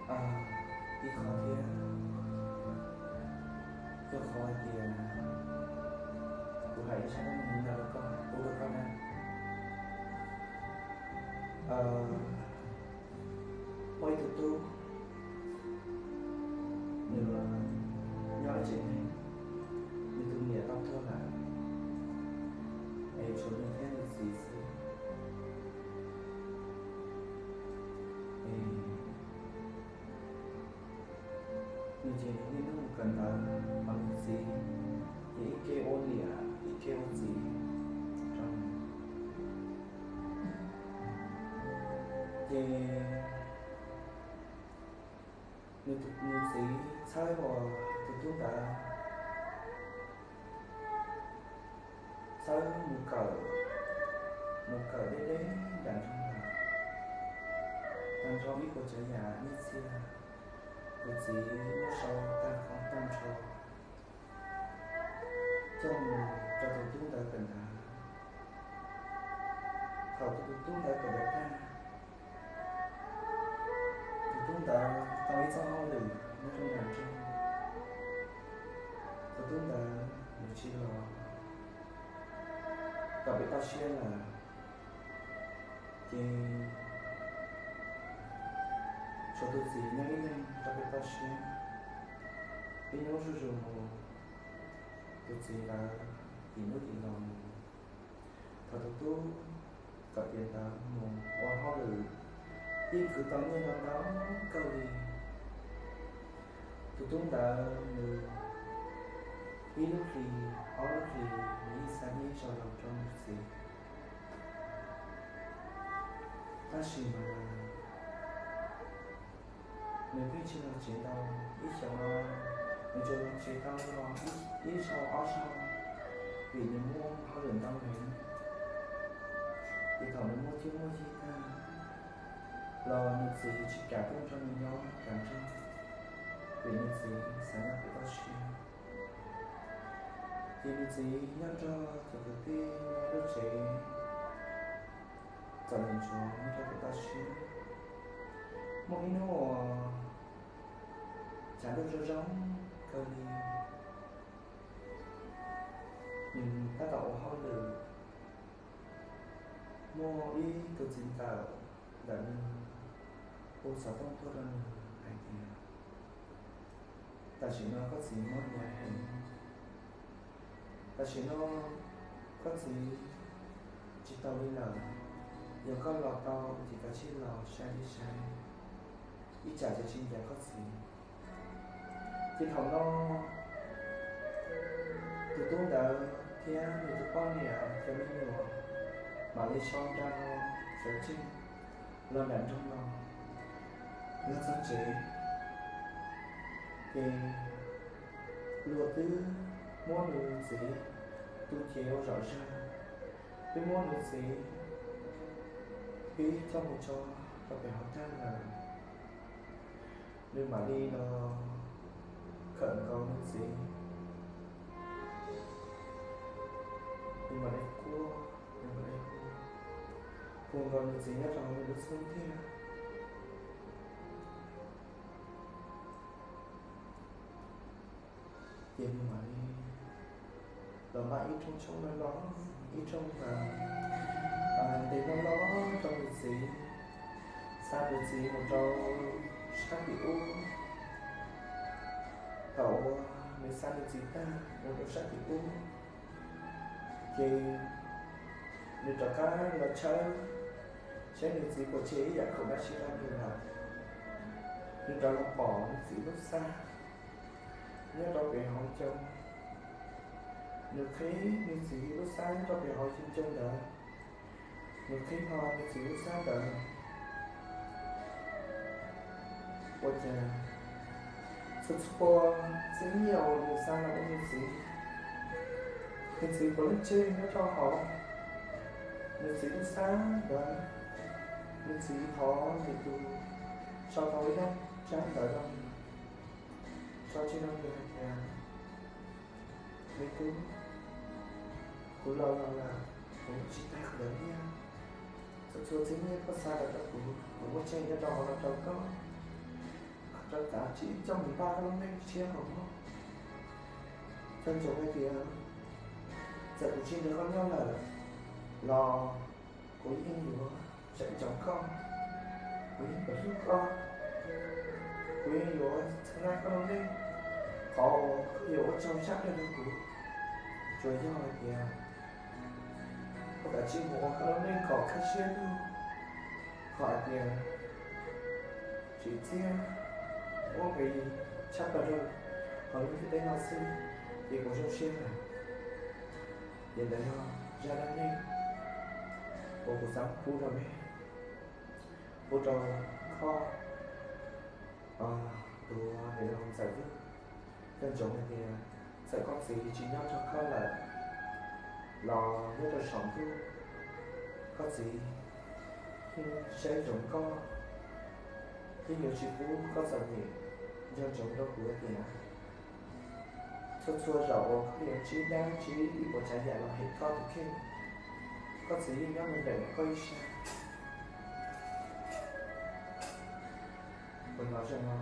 Ib qho thiab, yog qhov hais tias kuv hais ib zaj dab neeg no rau koj, pub rau koj na. Muaj ib tug tub, nws nyob ib tsev neeg, nws tus niam tau tuag lawm, es tshuav nws thiab nws txiv xwb. Es nws ces niaj hnub mus kawm ntawv, ho nws txiv ces ib ke ua niam ib ke ua txiv rau nws. Ces nws, nws txiv txhawb uas tus tub ntawd txhawb mus kawm, mus kawm deb deb nram nroog lawm, tag nrho ib puas tsav yam nyiaj txiag, tus txiv muab sau tag nrho tag nrho coj mus rau tus tub ntawd kawm ntawv. Thaum tus tub ntawd kawm ntawv tag, tus tub ntawd tau ib txoj hauj lwm nyob rau nram nroog. Tus tub ntawd nws tsis los rau pem toj siab lawm, ces tshuav tus txiv nyob ib leeg rau pem toj siab. Ib hnub zuj zus mus, tus txiv ntawd yim hnub yim los mus. Thaum tus tub kawm tiav ntawv mus ua hauj lwm, yeej khwv tau nyiaj ntau ntau kawg li. Tus tub ntawd nws ib lub hlis ob lub hlis nws yeej xa nyiaj ib zaug los rau nws txiv. Tab sis mas nws pheej tsis los tsev ntau, ib xyoos no nws tsuas los tsev tau los ib zaug ob zaug, vim nws muaj hauj lwm ntau heev. Ces thaum nws muaj cuab muaj yig tag los nws txiv tsis kam tuaj nrog nws nyob nram nroog, vim nws txiv xav nyob pem toj siab. Ces nws txiv nyob nrog cov kwv tij nyob lub tsev txom nyem ntsuav nyob rau pem toj siab. Muaj ib hnub uas tshav ntuj zoo zoo kawg li, nws tab tom ua hauj lwm, muaj ib tug txiv ntxawm ntawm nws hu xov tooj tuaj rau nws hais tias, tam sim no koj txiv mob hnyav heev, tam sim no koj txiv tsis tau li lawm, yog koj los tau ces kav tsij los saib li saib, ib tsam ces tsis ncav koj txiv. Ces thaum no tus tub ntawd thiab nws tus poj niam cov me nyuam mam li sau nra hlo sawv tsees los nram nroog no. Los txog tsev ces luag twb muab nws txiv tu cev ua zom zaws, twb muab nws txiv pib coj mus tso rau pem hauv tag lawm. Nws mam li los khawm nkaus nws txiv, nws mam li quaj, nws mam li hu nkaus nws txiv nyob rau hauv nws lub xub ntiag. Ces nws mam li los npaj ib rooj tshoob loj loj, ib rooj ntev loj loj rau nws txiv, xa nws txiv mus rau sab tim ub. Thaum uas nws xa nws txiv tag mus rau sab tim ub, ces nws rov qab los tshawb saib nws txiv puas tseg ib yam khoom dab tsi rau nws lawm. Nws rov los pom nws txiv lub xab nyob rau pem hauv ncoo. Nws qhib nws txiv lub xab nyob rau pem hauv ncoo ntawd, nws qhib hlo nws txiv lub xab ntawd, ua cas txhua txhua txhiab nyiaj uas nws xa los rau nws txiv, nws txiv puav leej tseg nyob rau hauv nws txiv lub xab ntawd. Nws txiv thov nws tus, sau tau ib daim ntawv rau nws, sau tseg rau nws hais tias, me tub, kuv laus los lawm, kuv tsis tag kuv lawv nyiaj. Txhua txhua txhiab nyiaj koj xa los rau kuv, kuv muab tseg nyob rau hauv no rau koj. rau tav tsis coj mus npaj koj lub neej tshiab nkaus mog. Koj ntsoov hais tias txawm kuv tsis nrog koj nyob lawm los kuv yeej yuav tseem ntsoov koj, kuv yeej pab hlub koj, kuv yeej yuav txhawb nqa koj lub neej, qhov uas koj yuav ua tsaug zaj dua rau kuv. Tsuas yog hais tias koj kav tsij mus ua koj lub neej kom kaj siab lug, qhov hais tias tsim txiaj muaj nqis tshaj plaws rau hauv lub ntiaj teb no xwb, ces kuv zoo siab lawm. Ces ntawd yog zaj dab neeg uas kuv xav pub rau nej, pub rau koj, tus niam laus Ntxawm Vwj. Koj ntsoov hais tias txawm koj txiv tsis nyob nrog koj lawm los nyob rau saum ntuj, koj txiv yeej saib ntsoov koj, yeej yuav tsis pub koj txom nyem. Nco ntsoov rau kuv hais tias txhua txhua zaus uas koj yuav ntsib dab ntsib ib puas tsav yam los hem koj tus kheej, koj txiv yeej nyob ntawm koj ib sab. Ua no zoo no,